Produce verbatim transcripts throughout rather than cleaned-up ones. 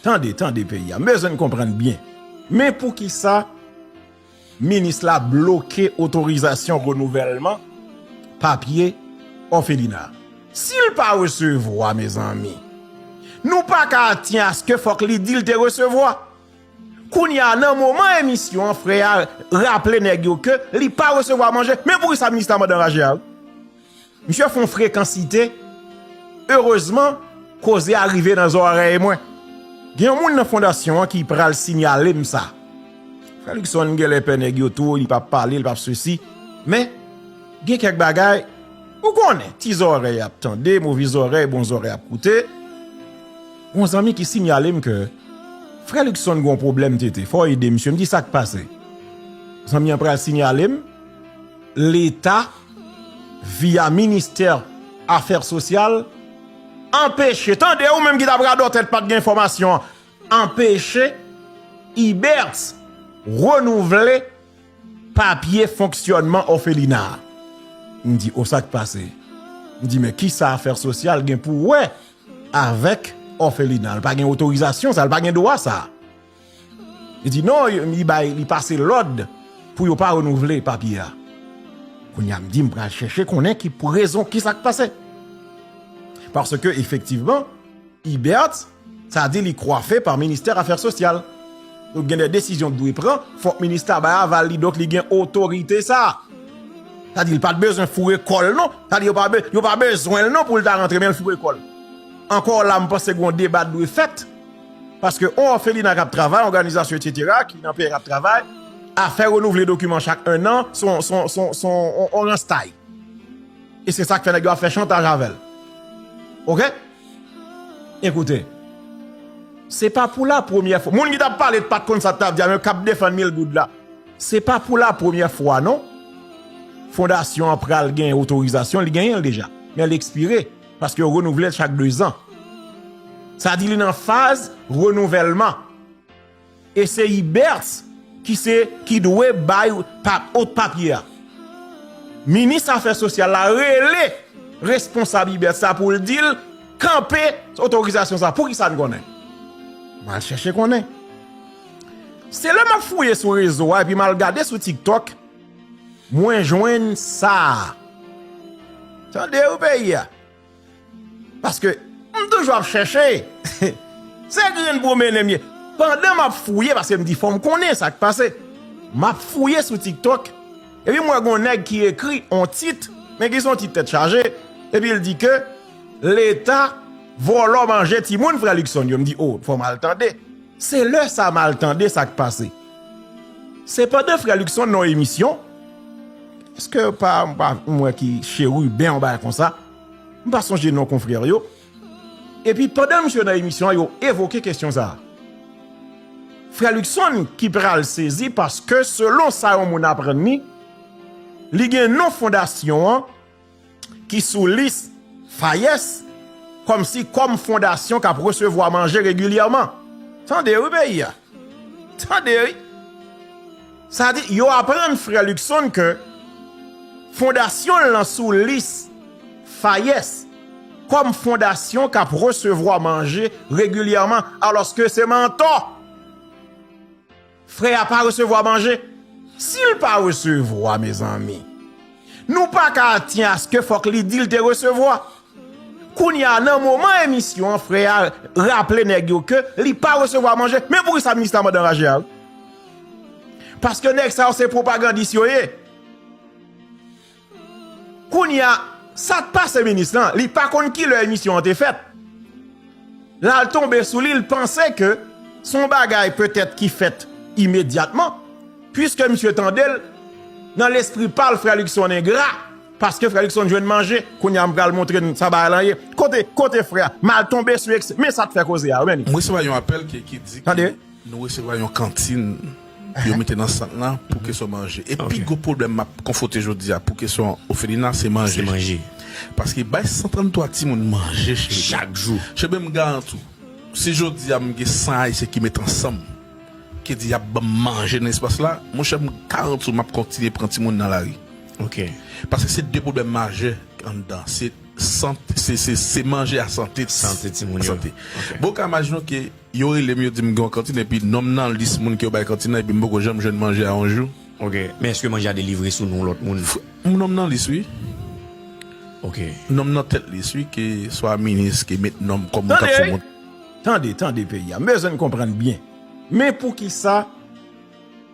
Tande, tande peyi a. M bezwen n konprann byen. Men poukisa minis la bloke otorizasyon renouvèlman papye òfelina. Si l pa resevwa, mezanmi, nou pa ka atyen aske fòk li di l te resevwa. Kounye a, nan moman emisyon an, frè a raple nèg yo ke li pa resevwa manje. Men poukisa minis la mande anraje a, wi? Misye fè yon frekansite. Erezman, koze a rive nan zòrèy mwen. Gen yon moun nan fondasyon an ki pral siyale m sa. Frè Luckson genlè pè nèg yo tou, li p ap pale, li p ap sesi. Men, gen kèk bagay, ou konnen, ti zòrèy ap tande, move zòrèy, bon zòrèy ap koute. Yon zanmi ki siyale m ke frè Luckson gen yon pwoblèm tete, fò w ede misye. M di, sa k pase? Zanmi an pral siyale m, Leta, via ministè afè sosyal, anpeche, tande, ou menm ki t ap radòtè, pa t gen enfòmasyon an, anpeche Ibert renouvle papye fonksyònman òfelina a. M di, o, sa k pase? M di, men kisa afè sosyal gen pou wè avèk òfelina? L pa gen otorizasyon sa, l pa gen dwa sa. Li di, non, li bay, li pase lòd pou yo pa renouvle papye a. Kounye a, m di, m pral chèche konnen ki pou rezon, kisa k pase. Paske, efektivman, Ibert, sa di li kwafe pa ministè afè sosyal. Donk, gen de desizyon k dwe pran, fòk minis la bay aval li, donk li gen otorite sa. Sa di, li pa t bezwen foure kò l non. Sa di, yo pa, be- yo pa bezwen l non pou l ta rantre, men l foure kò l. Ankò la, m panse gen yon deba k dwe fèt. Paske yon òfelina k ap travay, òganizasyon, etsetera, ki nan peyi a k ap travay, afè renouvle dokiman chak enn an, se yon, se yon, se yon, se yon, yon ranstay. E se sa k fè nèg yo ap fè chantaj avè l. Oke? Ekoute, se pa pou la premyè fwa. Moun ki t ap pale t pa t konn sa t ap di a, men k ap defann mil goud la. Se pa pou la premyè fwa, non. Fondasyon an pral gen otorizasyon, li genyen l deja. Men l ekspire, paske yo renouvle l chak de zan. Sa di li nan faz renouvèlman. E se Ibert ki se, ki dwe bay pa, ot papye a. Minis afè sosyal la rele responsab Ibert sa pou l di l kanpe otorizasyon sa. Poukisa n konnen? M al chèche konnen. Se lè m ap fouye sou rezo a epi m al gade sou TikTok, mwen jwenn sa. Tande wi peyi a. Paske m toujou ap chèche. Se grenn pwomennen m ye. Pandan m ap fouye, paske m di fò m konnen sa k pase. M ap fouye sou TikTok. Epi m wè gon nèg ki ekri on tit, men ki se yon tit tèt chaje. Epi l di ke Leta vòlò manje timoun frè Luckson yo. M di, o, fò m al tande. Se lè sa m al tande sa k pase. Se pandan frè Luckson nan emisyon, èske pa, pa mwen ki cheriben yon bagay konsa? M pa sonje non konfrè yo. Epi pandan misye nan emisyon an, yo evoke kesyon sa a. Frè Luckson ki pral sezi paske selon sa yon moun aprann li, li gen non fondasyon an ki sou lis FAES, kòmsi kòm fondasyon k ap resevwa manje regilyèman. Tande wi peyi a. Tande wi. Sa di, yo aprann frè Luckson ke fondasyon l lan sou lis FAES kòm fondasyon k ap resevwa manje regilyèman, alòske se mantò. Frè a pa resevwa manje. Si l pa resevwa, mezanmi, nou pa ka atyen aske fòk li di l te resevwa. Kounye a, nan moman emisyon an, frè a raple nèg yo ke li pa resevwa manje. Men poukisa minis la mande anraje a, wi? Paske nèg sa yo se pwopagandis yo ye. Kounye a, sa k pase minis lan, li pa konn kilè emisyon an te fèt. L al tonbe sou li, l panse ke se yon bagay petèt ki fèt imedyatman, piske misye tande l nan lespri pa l, frè Luckson engra, paske frè Luckson jwenn manje. Kounye a, m pral montre n sa bagay lan ye. Kote, kote frè a? M al tonbe sou eks-, men sa k fè koze a, men li. M resevwa yon apèl ki, ki di ke nou resevwa yon kantin yo mete nan sant lan pou kesyon manje. E pi gwo pwoblèm m ap konfwonte jodi a pou kesyon òfelina, se manje. Se manje. Paske bay san tranntwa timoun manje, cheri. Chak jou. Chebe, m garanti w, si jodi a m gen san Ayisyen ki met ansanm, ki di y ap ban m manje nan espas la, monchè, m garanti w m ap kontinye pran timoun nan lari. Ok. Paske se de pwoblèm majè anndan. Se sant, se, se, se manje a sante. Sante timoun yo. Sante. Ok. Bon, ka imajine w ke yo rele m, yo di m gen yon kantin, epi non m nan lis moun ke yo bay kantin nan, epi m poko janm jwenn manje a yon jou. Ok. Men èske manje a delivre sou non lòt moun? Non m nan lis, wi. Ok. Non m nan tèt lis, wi, ke swa minis, ke met non m kòm moun k ap fè mont. Tande, tande peyi a. M bezwen n konprann byen. Men poukisa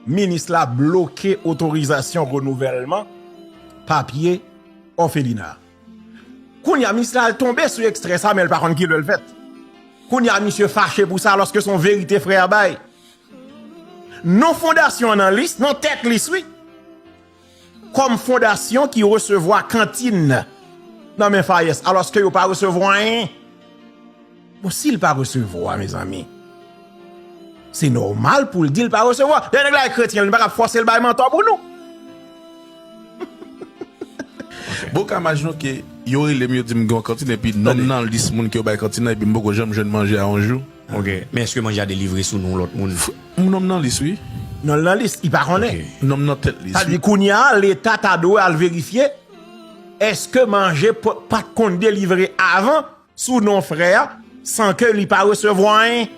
minis la bloke otorizasyon renouvèlman papye òfelina a? Kounye a, minis la al tonbe sou ekstrè sa, men l pa konn kilè l fèt. Kounye a, misye fache pou sa, alòske se yon verite frè a bay. Non fondasyon an nan lis, nan tèt lis, wi. Kòm fondasyon ki resevwa kantin nan men Fayès, alòske yo pa resevwa anyen. Bon, si l pa resevwa, mezanmi, se nòmal pou l di l pa resevwa. Dayè, nèg la e kretyen, li pa ka fòse l bay mantò pou nou. Bon, ka imajine w ke yo rele m, yo di m gen yon kantin, epi non m nan lis moun ke yo bay kantin nan, epi m poko janm jwenn manje a yon jou. Ok. Men èske manje a delivre sou non lòt moun? Non m nan lis, wi. Non l nan lis, li pa konnen. Ok. Non m nan tèt lis, wi. Sa di kounye a, Leta ta dwe al verifye èske manje p-, pa t konn delivre avan sou non frè a, san ke li pa resevwa anyen.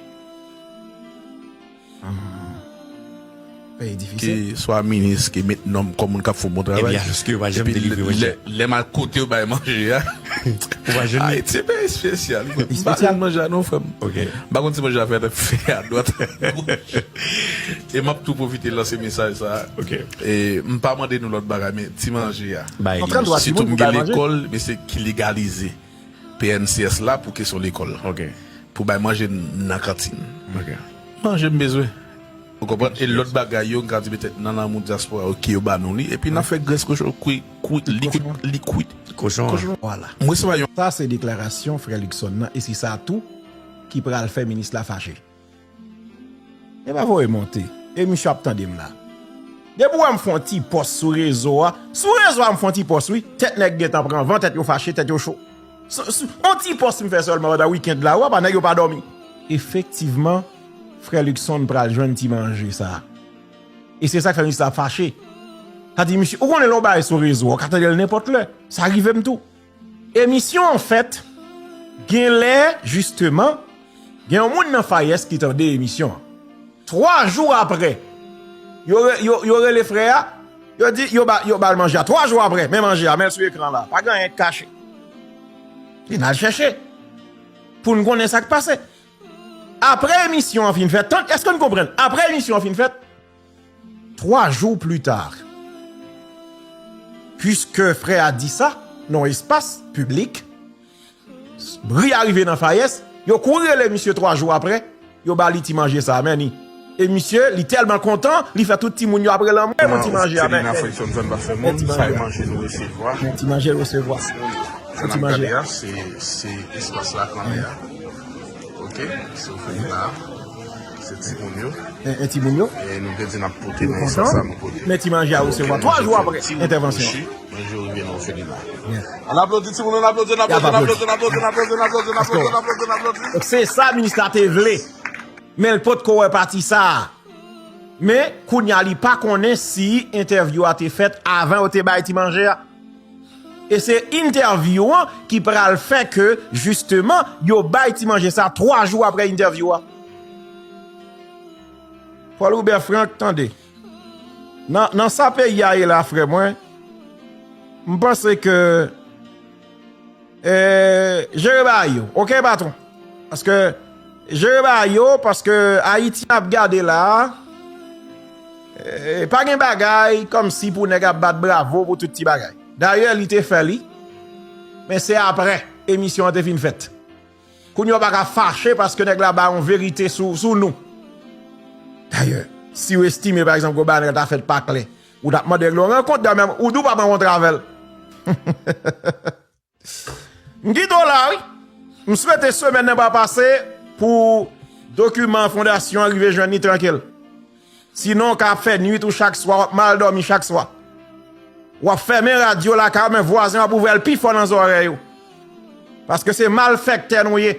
Peyi difisil. Ke swa minis, ke met non m kòm moun k ap fè yon bon travay. Epi alòske yo pa janm delivre, monchè. Epi lè, lè m al kote yo bay manje a. Ou pa jwenn li? Ayiti se peyi espesyal. M pa jwenn manje a non, frè m. Ok. M pa konn si manje a fè, fè adwat, agoch. E m ap tou pwofite lanse mesaj sa a. Ok. E m pa mande nou lòt bagay, men ti manje a. Bay li. Sitou m gen lekòl, men se ki legalize P N C S la pou kesyon lekòl. Ok. Pou bay manje nan kantin. Ok. Manje m bezwen. Ou konprann? E lòt bagay yo, m ka di petèt nan lanmou dyaspora yo ke yo ba nou li. Epi n ap fè grès kochon kwi, kwi, li kwit, li kwit. Kochon an. Kochon. Vwala. M resevwa yon. Sa se deklarasyon frè Luckson nan, e se sa tou ki pral fè minis la fache. E pa voye monte. E misye ap tande m la. Depi w wè m fè yon ti pòs sou rezo a, sou rezo a m fè yon ti pòs, wi. Tèt nèg gentan pran van, tèt yo fache, tèt yo cho. Sou, sou, yon ti pòs m fè sèlman pandan wikend la, w wè pa nèg yo pa dòmi. Efektivman, frè Luckson pral jwenn ti manje sa a. E se sa k fè minis la fache. Sa di misye, ou konnen lè w bay sou rezo a, w ka tande l nenpòt lè. Sa rive m tou. Emisyon an fèt, genlè, jisteman, gen yon moun nan Fayès ki tande emisyon an. Twa jou apre, yo re-, yo, yo rele frè a, yo di, yo ba, yo ba l manje a. Twa jou apre, men manje a, men l sou ekran la. Pa gen anyen k kache. E n al chèche pou n konnen sa k pase. Apre emisyon an fin fèt, tann, èske n konprann? Apre emisyon an fin fèt, twa jou pli ta, puiske frè a di sa nan yon espas piblik, bri a rive nan Fayès, yo kouri rele misye twa jou apre, yo ba li ti manje sa a, men ni. E misye, li tèlman kontan, li fè tout timoun yo ap rele anmwe pou ti manje a, men, men ti manje a. Men ti manje l resevwa. Ti manje a. Se espas la k nan men an. Ok, se w fè la. Se timoun yo. E, e timoun yo. E nou te di n ap pote, men sa, sa nou pote. Men ti manje a resevwa twa jou apre entèvansyon an. Manje yo rive nan òfelina. An aplodi timoun yo, n aplodi, n aplodi, n aplodi, n aplodi, n aplodi, n aplodi, n aplodi, n aplodi, n aplodi, n aplodi. Donk se sa minis la te vle. Men l potko wè pati sa a. Men kounye a li pa konnen si entèvyou a te fèt avan yo te bay ti manje a. E se entèvyou an ki pral fè ke, jisteman, yo bay ti manje sa twa jou apre entèvyou a. Paul Roubert Franck, tande. Nan, nan sa peyi a ye la, frè mwen, m panse ke E, jere bagay yo, oke, patwon? Paske, jere bagay yo, paske Ayiti n ap gade la a, e, pa gen bagay kòmsi pou nèg ap bat bravo pou tout ti bagay. Dayè, li te fè li, men se apre emisyon an te fin fèt. Kounye a w pa ka fache paske nèg la ba yon verite sou, sou nou. Dayè, si w estime, pa egzanp, ke bagay la ta fèt pa klè, ou t ap mande nèg la yon rankont, dayè menm, ou di w p ap rankontre avè l. M kite w la, wi. M swete semèn nan pa pase pou dokiman fondasyon an rive jwenn li trankil. Sinon, w ka ap fè nwit ou chak swa, w ap mal dòmi chak swa. W ap fèmen radyo lakay ou, men vwazen w ap ouvè l pi fò nan zòrèy ou. Paske se malfèktè nou ye.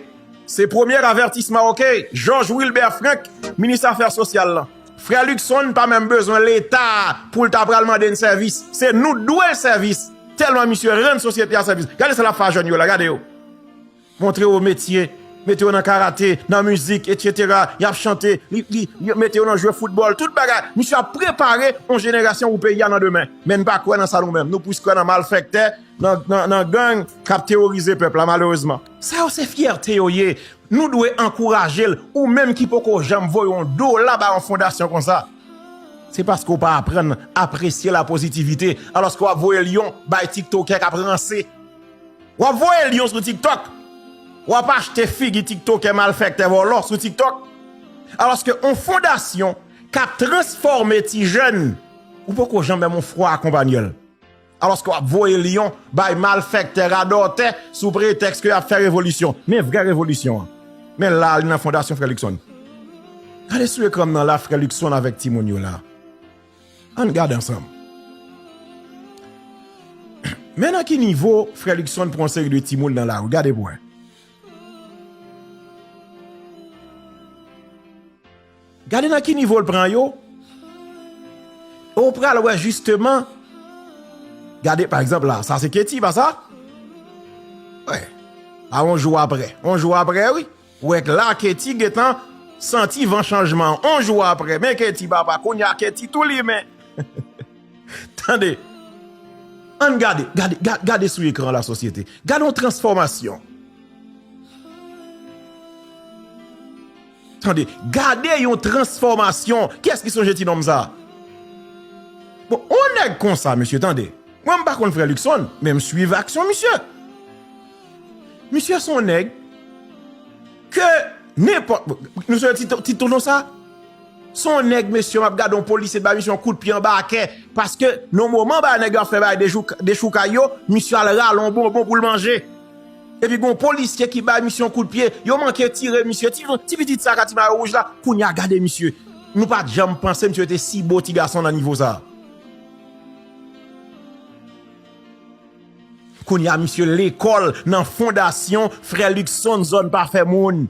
Se premye avètisman, oke? Georges Wilbert Franck, minis afè sosyal lan. Frè Luckson pa menm bezwen Leta pou l ta pral mande n sèvis. Se nou k dwe l sèvis. Tèlman misye rann sosyete a sèvis. Gade sa l ap fè a jèn yo la, gade yo. Montre yo metye, mete yo nan karate, nan mizik, etsetera. Y ap chante, li, li, yo mete yo nan jwe foutbòl, tout bagay. Misye ap prepare yon jenerasyon pou peyi a nan demen. Men n pa kwè nan sa nou menm. Nou plis kwè nan malfèktè, nan, nan, nan gang k ap teworize pèp la, malerezman. Sa yo se fyète yo ye. Nou dwe ankouraje l. Ou menm ki poko janm voye yon dola bay yon fondasyon konsa, se paske w pa aprann apresye lapozitivite, alòske w ap voye lyon bay tiktokè k ap ranse. W ap voye lyon sou TikTok. W ap achte figi tiktokè malfèktè vòlò sou TikTok. Alòske yon fondasyon k ap transfòme ti jèn, ou poko janm menm yon fwa akonpanye l. Alòske w ap voye lyon bay malfèktè radòtè sou pretèks ke y ap fè revolisyon. Men vrè revolisyon an. Men la, li nan fondasyon frè Luckson. Gade sou ekran m nan la, frè Luckson avèk timoun yo la. Ann gade ansanm. Men nan ki nivo frè Luckson pran yon seri de timoun nan lari. Gade pou wè. Gade nan ki nivo l pran yo. E w pral wè jisteman. Gade, pa egzanp la, sa se Katie, pa sa? Wi. A yon jou apre. Yon jou apre, wi. Ou wè k la, Katie gentan santi van chanjman. Yon jou apre. Men Katie, papa, kounye a Katie tou limen. Tande. Ann gade, gade, ga- gade sou ekran la sosyete. Gade yon transfòmasyon. Tande, gade yon transfòmasyon. Kiyès ki sonje ti nonm sa? Bon, yon nèg konsa, mesye, tande. Mwen, m pa konn frè Luckson, men m swiv aksyon misye. Misye se yon nèg ke nenpòt, nou se ti, ti tonton sa? Se yon nèg, mesye, m ap gade yon polisye bay misye yon kout pye anba kè, paske nan moman bay nèg yo ap fè bay dechou-, dechoukay yo, misye al rale yon bonbon pou l manje. Epi gon polisye ki bay misye yon kout pye, yo manke tire misye, ti, ti pitit sa k a ti mayo wouj la, kounye a gade misye. Nou pa t janm panse misye te si bo ti gason nan nivo sa. Kounye a misye lekòl nan fondasyon frè Luckson zòn pa fè moun.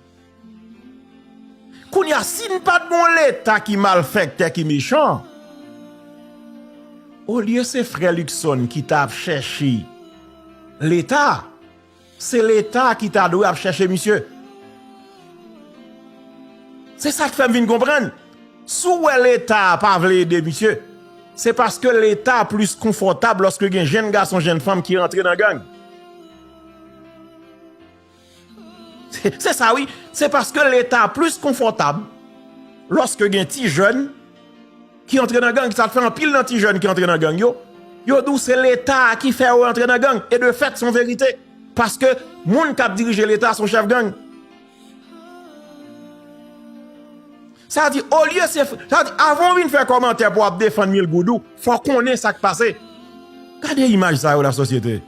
Kounye a, si n pa t gen yon leta ki malfèktè, ki mechan, olye se frè Luckson ki t ap chèche leta, se leta ki ta dwe ap chèche misye. Se sa k fè m vin konprann. Si w wè leta a pa vle ede misye, se paske leta a plis konfòtab lòske gen jenn gason, jenn fanm ki rantre nan gang. Se, se sa wi. Se paske leta a plis konfòtab lòske gen ti jèn ki antre nan gang. Sa fè anpil nan ti jèn ki antre nan gang yo, yo di w se leta a ki fè yo antre nan gang. E de fèt, se yon verite. Paske moun k ap dirije leta a se yon chèf gang. Sa di, olye se, sa di, avan w vin fè kòmantè pou w ap defann Mil Goud ou, fò w konnen sa k pase. Gade imaj sa yo, lasosyete.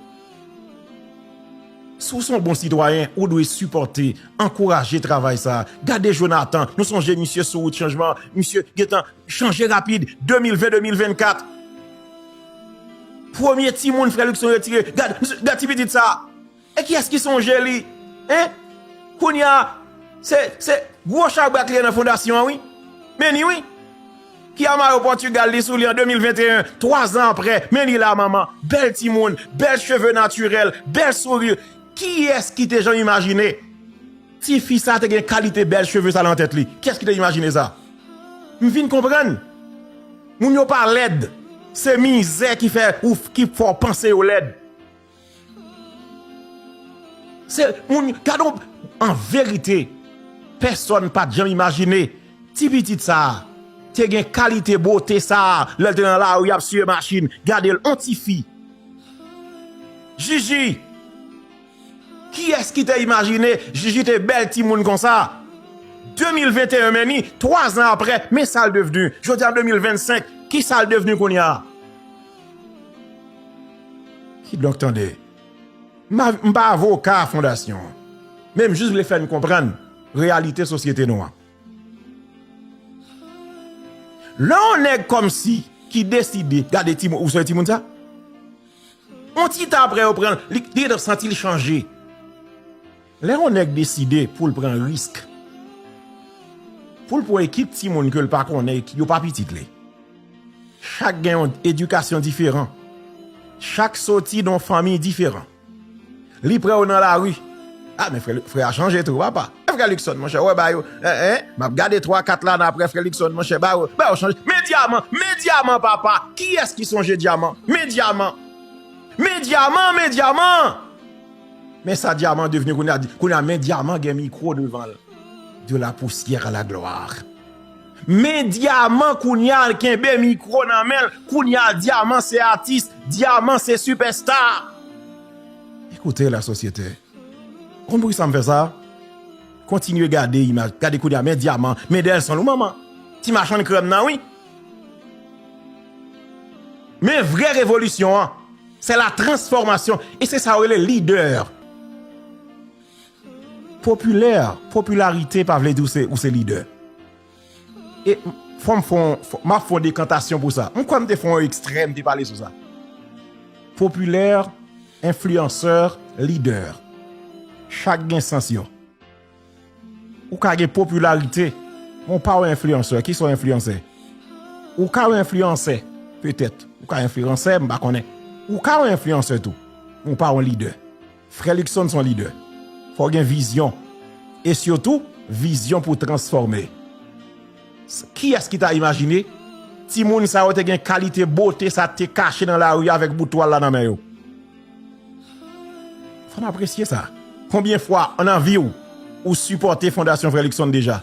Si w se yon bon sitwayen, ou dwe sipòte, ankouraje travay sa. Gade Jonathan, nou sonje misye sou wout chanjman, misye gentan chanje rapid, de mil ven, de mil vennkat. Premye timoun frè Luckson retire, gad, gad ti pitit sa. E kiyès ki sonje li? Hein? Kounye a, se, se gwo chabrak li ye nan fondasyon an, wi. Men ni, wi. Ki a mayo Pòtigal li sou li an de mil venteyen, twa zan apre, men li la, manman. Bèl timoun, bèl cheve natirèl, bèl souri. Kiyès ki te janm imajine tifi sa te gen kalite bèl cheve sa nan tèt li? Kiyès ki te imajine sa? M vin konprann. Moun yo pa lèd. Se mizè ki fè ou, ki fè w panse yo lèd. Se moun, gade w, an verite, pèsonn pa t janm imajine ti pitit sa a te gen kalite bote sa a lè l te nan lari ap siye machin. Gade l, on tifi. Jiji. Kiyès ki te imajine Jiji te bèl timoun konsa? De mil venteyen, men ni, twa zan apre, men sa l devni. Jodi a de mil vennsenk, ki sa l devni kounye a? Kidonk, tande, m pa, m pa avoka fondasyon an, men m jis vle fè n konprann reyalite sosyete nou an. Lè yon nèg kòmsi ki deside, gade timoun, ou se timoun sa? On ti tan apre yo pran l, li, li gentan santi l chanje. Lè yon nèg deside pou l pran risk, pou l pran ekip timoun ke l pa konnen, yo pa pitit li. Chak gen yon edikasyon diferan. Chak soti nan yon fanmi diferan. Li pran yo nan lari. Ah, men frè, frè a chanje tou, papa. Frè Luckson, monchè, wè ba yo. Hein, hein? M ap gade twa, kat lane apre, frè Luckson, monchè, ba yo. Ba yo chanje. Men Dyaman, men Dyaman, papa. Kiyès ki sonje Dyaman? Men Dyaman. Men Dyaman, men Dyaman. Men sa Dyaman devni kounye a, kounye a, men Dyaman gen mikwo devan l. De la poussière à la gloire. Men Dyaman kounye a kenbe mikwo nan men l. Kounye a Dyaman se atis, Dyaman se sipèsta. Ekoute la sosyete. Konn poukisa m fè sa? Kontinye gade imaj. Gade kounye a, men Dyaman, men Delson, ou manman. Ti machann krèm nan, wi. Men vrè revolisyon an, se la transfòmasyon. E se sa yo rele lidè. Popilè, popilarite pa vle di ou se, ou se lidè. E m, fò m fè yon, fò, m ap fè yon dekantasyon pou sa. M kwè m te fè yon ekstrè, m te pale sou sa. Popilè, enfliyansè, lidè. Chak gen sans yo. Ou ka gen popilarite, men w pa yon enfliyansè. Kisa yon enfliyansè? Ou ka yon enfliyansè, petèt. Ou ka enfliyansè, m pa konnen. Ou ka yon enfliyansè tou, men w pa yon lidè. Frè Luckson se yon lidè. Fò w gen vizyon. E sitou, vizyon pou transfòme. S-, kiyès ki ta imajine timoun sa yo te gen kalite bote sa te kache nan lari avèk bout twal la nan men yo? Fò n apresye sa. Konbyen fwa nan vi w, ou sipòte Fondasyon Frè Luckson deja?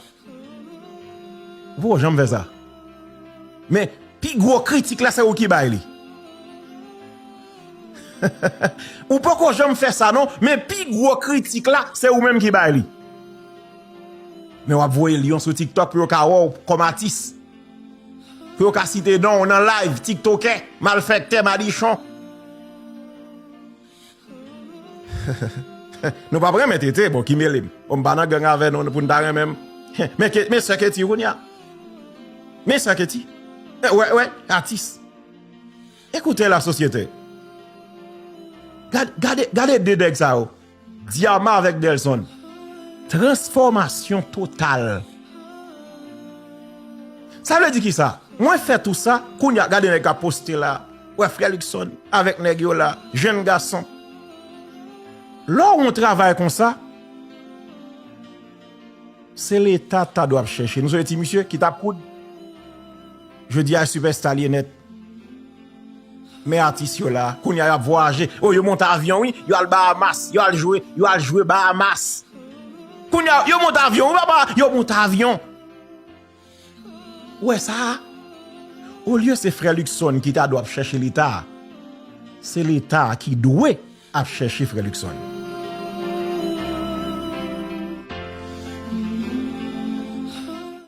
Ou poko janm fè sa. Men, pi gwo kritik la, se ou ki bay li. Ou poko janm fè sa non, men pi gwo kritik la, se ou menm ki bay li. Men w ap voye lyon sou TikTok pou yo ka wè w kòm atis. Pou yo ka site non w nan live, tiktokè, malfèktè, madichon. Nou p ap renmen tete, bon, ki mele m. Bon, m pa nan gang avè nou pou n ta renmen m. Men, ke, men sè Keti kounye a. Men sè Keti. Eh, wè, wè, atis. Ekoute la sosyete. Gade, gade, gade de nèg sa yo. Dyaman avèk Delson. Transfòmasyon total. Sa vle di kisa? Mwen fè tou sa, kounye a, gade nèg k ap poste la. Wè, frè Luckson avèk nèg yo la, jèn gason. Lè w yon travay konsa, se Leta ta dwe ap chèche. Nou sonje ti misye ki t ap koud. Jodi a, sipèsta li ye nèt. Men atis yo la, kounye a y ap vwayaje. Oh, yo monte avyon, wi. Yo al Bahamas, yo al jwe, yo al jwe Bahamas. Kounye a, yo monte avyon, wi, papa, yo monte avyon. Ou wè sa? Olye se frè Luckson ki ta dwe ap chèche Leta, se Leta ki dwe ap chèche frè Luckson.